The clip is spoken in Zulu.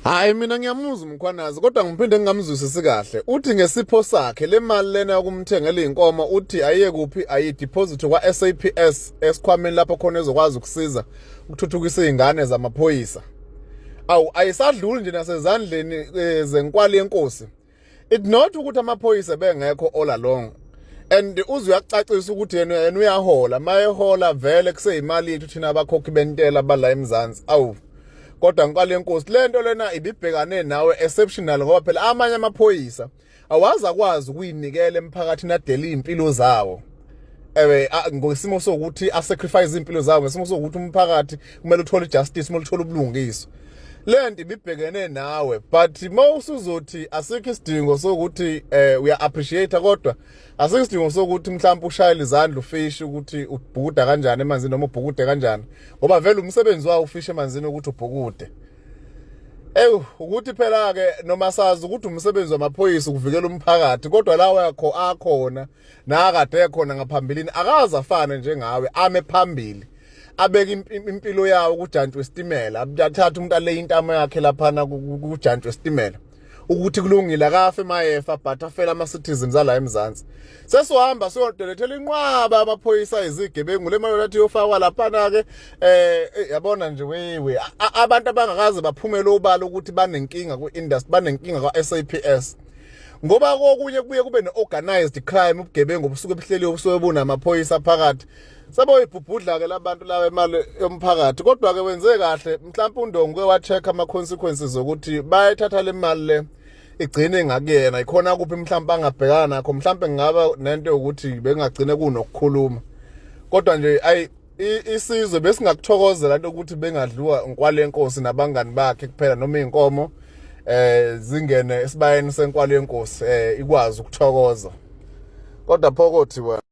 Hayi, mina ngiyamuzwa uMkhwanazi, kodwa ngiphinde ngingamzwisisi kahle. Uthi ngesipho sakhe le mali lena yokumthengela iy'nkomo, uthi ayiye kuphi? Ayideposit kwa-SAPS esikhwameni lapho khona ezokwazi ukusiza ukuthuthukisa iy'ngane zamaphoyisa. Awu, ayisadluli nje nasezandleni zenkwali yenkosi. It not ukuthi amaphoyisa bengekho all along, and uze uyacacisa ukuthi yena uyahola, mayehola vele kuseyimali yethu thina abakhokhi bentela bala eMzansi. Awu, kodwa nkwali yenkosi, lento lena ibibhekane nawe exceptional, ngoba phela amanye amaphoyisa awazi akwazi ukuyinikela emphakathini, adele impilo zawo ewe ngosimo sokuthi a-sacrifice impilo zawo, ngesimo sokuthi umphakathi kumele uthole justice, kumele uthole ubulungiswa. Lento ibibhekene nawe, but mawusuzothi asikho isidingo sokuthi uya appreciate, kodwa asikho isidingo sokuthi mhlawumbe ushayele izandla ufish ukuthi ubhukuda kanjani emanzini noma ubhukude kanjani, ngoba vele umsebenzi wawo ufish emanzini ukuthi ubhukude. Ewu, ukuthi phela ke noma sazi ukuthi umsebenzi wamaphoyisa ukuvikela umphakathi, kodwa lawo yakho akhona nakade ekhona ngaphambilini akaze afane njengawe, ame phambili, abeke impilo yawo kujantshi wesitimela, athatha umuntu aleye intamo yakhe laphana kujantshi wesitimela ukuthi kulungile akafe mayefa, but afela ama-citizens ala eMzansi. Sesizohamba siyodolethela inqwaba amaphoyisa izigebengu, le mali athi yofakwa laphana-ke. Yabona nje wewe, abantu abangakaze baphumele obala ukuthi banenkinga kwi-industry, banenkinga kwa-SAPS, ngoba kokunye kubuye kube ne-organized crime, ubugebengu obusuke buhleliwe, obusuke bunamaphoyisa phakathi, seboyibhubhudla-ke labantu laba imali yomphakathi. Kodwa-ke wenze kahle, mhlawumpe uNdongo uke wa-check ama-consequences zokuthi bayayithatha le mali le igcine ngakuyena, ikhona kuphi mhlawumpe angabhekana nakho, mhlawumpe kungaba nento yokuthi bengagcine kunokukhuluma. Kodwa nje ayi, isizwe besingakuthokozela into ukuthi bengadliwa nkwali yenkosi nabangani bakhe kuphela, noma iy'nkomo zingene esibayeni senkwali yenkosi ikwazi ukuthokoza, kodwa phokothi wena.